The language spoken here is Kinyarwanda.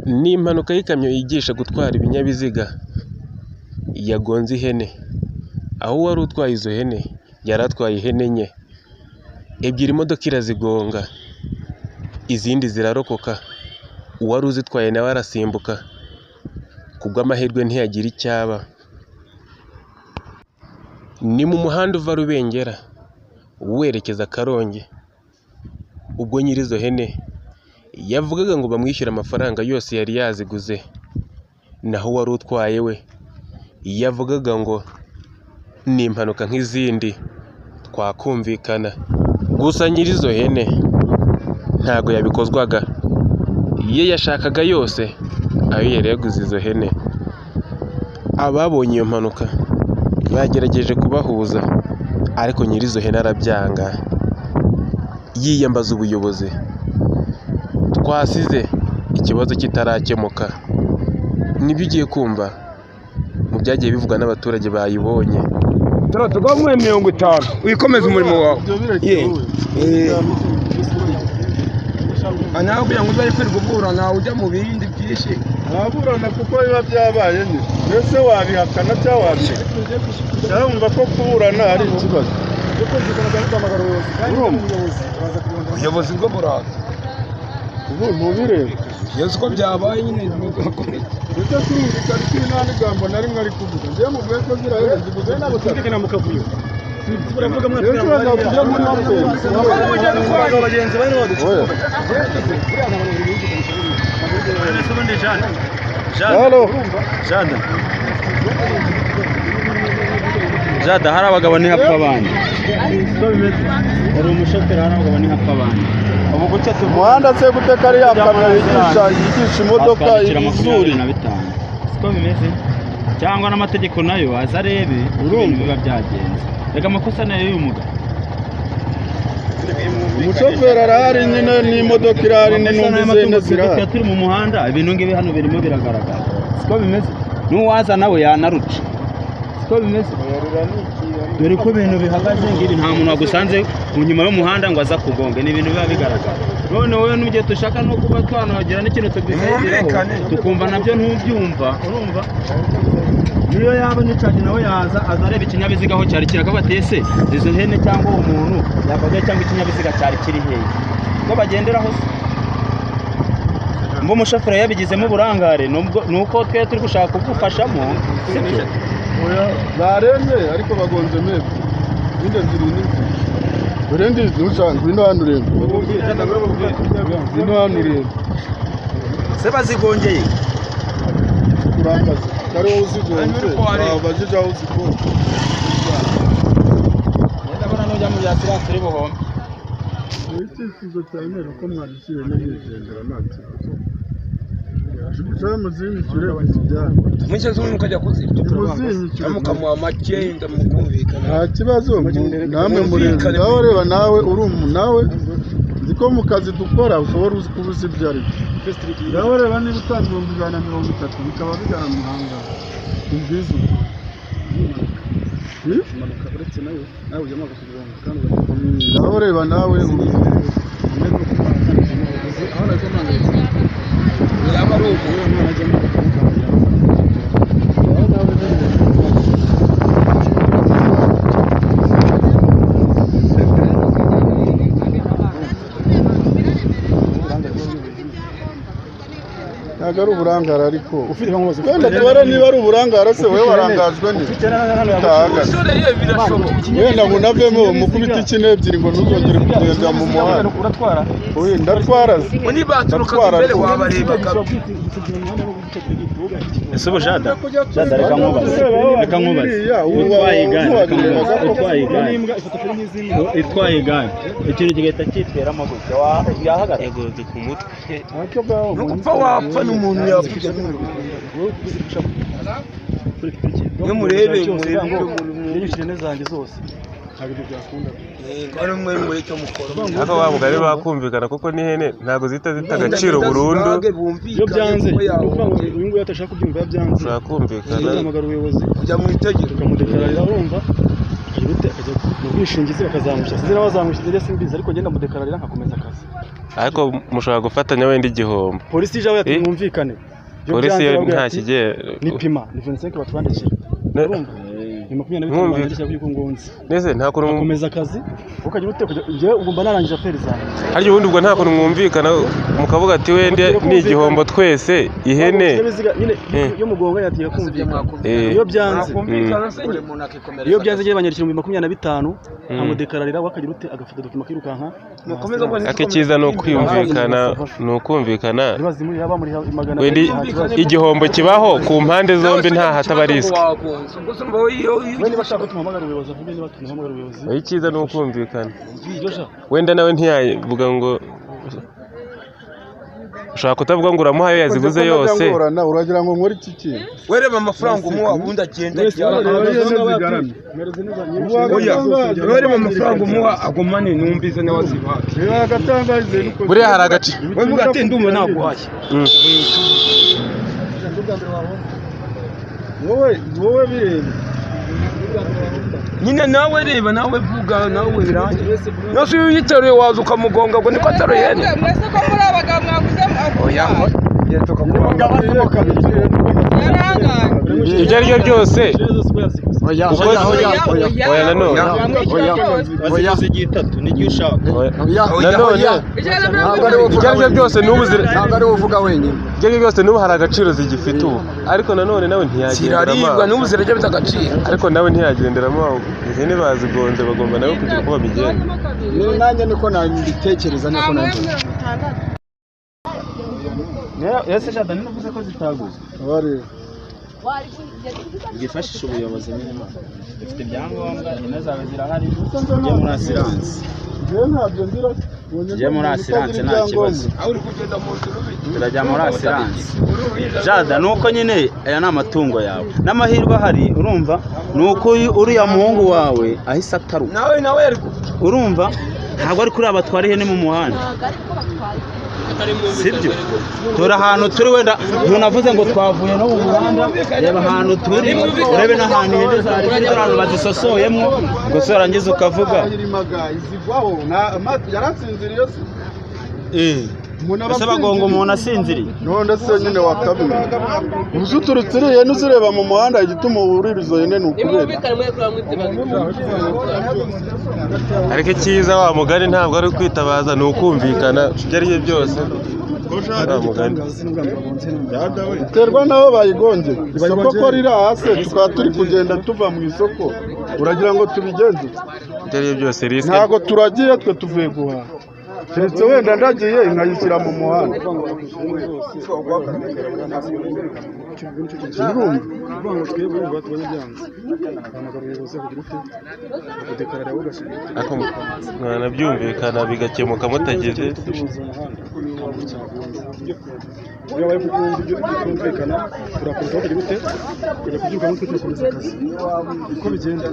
Ni impanuka y'ikamyo yigisha gutwara ibinyabiziga yagonze ihene, aho uwari utwaye izo hene yari atwaye ihene enye, ebyiri imodoka irazigonga izindi zirarokoka, uwari uzitwaye nawe arasimbuka ku bw'amahirwe ntiyagira icyo aba. Ni mu muhanda uva Rubengera werekeza Karongi, ubwo nyir'izo hene yavugaga ngo bamwishyure amafaranga yose yari yaziguze, naho uwari utwaye we yavugaga ngo ni impanuka nk'izindi twakumvikana, gusa nyir'izo hene ntago yabikozwaga, iyo yashakaga yose ayo yari yaguze izo hene. Ababonye iyo mpanuka bagerageje kubahuza ariko nyir'izo hene arabyanga, yiyambaza ubuyobozi. Twasize ikibazo kitarakemuka, nibyo ugiye kumva mu byagiye bivugwa n'abaturage bayibonye. Turamuhe 50 wikomeze umurimo wawe. Nawe kugira ngo uzajye kwirirwa uburana ujya mu bindi byinshi. Ntaburana kuko biba byabaye nyine, mbese wabihakana cyangwa wabireka, cyangwa ko kuburana ari ikibazo. Ubuyobozi bwo buraza ubu ntubireba ubuyobozi ko byabaye nyine. Ndetse turumvikana ko nta n'igambo na rimwe ari kuvuga, njyewe muvuye ko ziriya hene ziguze twumvikana mu kavuyo. Rero turaza kujya muri hoteli. Bagenzi bari Oya. Halo. Jada, hari abagabo ntihapfa abandi. Uri umushoferi, hari abagabo ntihapfa abandi. Ubu gutya Umuhanda se gute ko ari ya kamyo yigisha imodoka twandikira izuri? 25. Siko bimeze? Cyangwa n'amategeko nayo aza arebe uko ibintu biba byagenze. Reka amakosa nayo y'umugabo. Umushoferi arahari nyine n'imodoka irahari Amakosa n'intumbi n'ayo zene matungo zirahari. tuba turi mu muhanda, ibintu ngibi hano birimo biragaragara. Siko bimeze? N'uwaza nawe yanaruca. Siko bimeze? Dore ko ibintu bihagaze ngibi, nta muntu wagusanze mu nyuma y'umuhanda ngo aza kugonga, ni ibintu biba bigaragara. None wowe n'ugiye dushaka no kuba twanagira n'ikintu tubisengeraho, tukumva nabyo ntubyumva, urumva? Niyo yaba n'icagi nawe yaza aza areba ikinyabiziga aho cyari kiri, akavuga ati ese izo hene cyangwa uwo muntu yavaga cyangwa ikinyabiziga cyari kiri hehe? Ko bagenderaho se? Mba umushoferi yabigizemo uburangare, ni uko twe turi gushaka kugufashamo, sibyo? Oya, baremye ariko bagonze mepfo. Izindi ebyiri ni nzima. Dore ndizi ntushaka, ngwino hano urebe. Ngwino hano urebe. Se bazigongeye? Urambaza. Kari wowe uzigonze, wabajije aho uzigonze. Ndabona nujya mu bya siransi uri buhombe. Ni icyifuzo cya mbere ko mwadushyiriye mwigendera nta kibazo. Muzinyishyure muzijyane. Mushyize umwe mukajya kuzirya. Muzinyishyure. Mukamuha make mukumvikana. Nta kibazo, namwe murebe. Nawe reba nawe uri nawe nzi ko mu kazi dukora ushobora kuba uzi ibyo ari byo. Nawe reba niba utanze 130,000 bikaba bigana mu muhanga. Ubwiza ubwo. Nawe reba nawe Yaba ari umuntu. Ntabwo ari uburangare ariko wenda tubare niba ari uburangare se wowe warangajwe ni utahagaze wenda ngo unavemo mukubite ikine ebyiri ngo ntuzongere kugenda mu muhanda. Oya, ndatwara se. Nibaturuka imbere wabarebaga. Ese ubu Jada, Jada reka nkubaze, reka nkubaze. Utwaye igare, reka nkubaze, utwaye igare. Itwaye igare, ikintu kigahita cyiteramo gutya, yahagarara. Yagonze ku mutwe. No gupfa wapfa n'umuntu yapfa. Mwe murebe murebe ihene zanjye zose. Ntabwo ibyo byakunda. Ari mwe muri icyo mukora. Ariko wa mugari bakumvikana kuko n'ihene ntabwo zihita zita agaciro burundu. Iyo byanze, ni ukuvuga ngo uyu nguyu atashaka kubyumva, iyo byanze Ushobora kumvikana. duhamagara ubuyobozi kujya mu itegeko tukamudekararira, urumva? Agira ute? ute akajya mu bwishingizi bakazamushyira, sinzi niba bazamushyira ndetse simbizi, ariko ngenda mudekararira nkakomeza akazi. Ariko mushobora gufatanya wenda igihombo. Polisi ije aho ati mwumvikane. Polisi yo nta kigiye ni pima ni 25 batwandikira. Urumva ni 25 bandikira yuko ngonze. Nese nta kuntu nkomeza akazi ukagira ute njyewe ugomba narangije aferi zanjye. Harya ubundi ubwo nta kuntu mwumvikana mukavuga ati wende ni igihombo twese ihene nyine yo mugonga yatiye kumvikana. Iyo byanze iyo byanze ngiye banyarikira 25 amudekararira wakagira ute agafata dokima kirukanka. Akikiza no kwiyumvikana no kumvikana. Wende igihombo kibaho ku mpande zombi nta hataba risk. Wende bashaka tumuhamagara ubuyobozi avuge niba tumuhamagara ubuyobozi. Icyiza ni ukumvikana. Wenda nawe ntiyavuga ngo ushaka kutavuga ngo uramuhaye yaziguze yose. Uragira ngo nkore iki kintu? Wereba amafaranga umuha ubundi agenda. Oya, wereba amafaranga umuha agumane numbize nawe azibake. Buriya hari agace. Wevuga ati ndumva naguhaye. Wowe bireba. Nyine nawe reba nawe vuga nawe birangiye. Nose uyu yiteruye waza ukamugonga ngo niko ataruye hene. Mwese ko muri abagabo mwaguze. Oya. Ibyo ari byo byose. Oya oya nanone. Oya zigitatu n'igihe ushaka. Nanone. Ibyo ari byo byose n'ubu ntabwo ari uvuga wenyine. Ibyo ari byo byose n'ubu hari agaciro zigifite ubu. Ariko nanone nawe ntiyagenderamo. Ziraribwa n'ubu zirajya bita agaciro. Ariko nawe ntiyagenderamo. Ihene bazigonze bagomba nawe kugira uko babigenza. Nanjye niko nabitekereza niko nanjye. Ese Jada nino uvuze ko zitaguze. Bwifashisha ubuyobozi nyine. Dufite ibyangombwa, ihene zawe zirahari. Tujye muri asiranse. Tujye muri asiranse nta kibazo. Turajya muri asiranse. Jada nuko nyine aya ni amatungo yawe. N'amahirwe ahari urumva nuko uriya muhungu wawe ahise ataruka. Urumva ntabwo ari kuri abatwara ihene mu muhanda. Sibyo tora ahantu turi wenda ntunavuze ngo twavuye no mu muhanda, reba ahantu turi urebe n'ahantu ihene zari ziri ahantu bazisosoyemo ngo se warangiza ukavuga ese bagonga umuntu asinziriye. None se nyine wakabiri uzi uturutse iriya hene uzireba mu muhanda igituma uburira izo hene ni ukubera. Ariko icyiza wa mugani ntabwo ari kwitabaza ni ukumvikana ibyo ari byo byose. Biterwa n'aho bayigonge isoko ko riri hasi tukaba turi kugenda tuva mu isoko uragira ngo tubigenze. Ibyo ari byo byose risike ntabwo turagiye twe tuvuye guhaha. Keretse wenda ndagiye nkayishyira mu muhanda. Mwanabyumvikana bigakemuka mutageze. Iyo bari kubyumva ibyo twumvikana turakomeza kugira ute kujya kubyuka mutwe turakomeza akazi uko bigenda.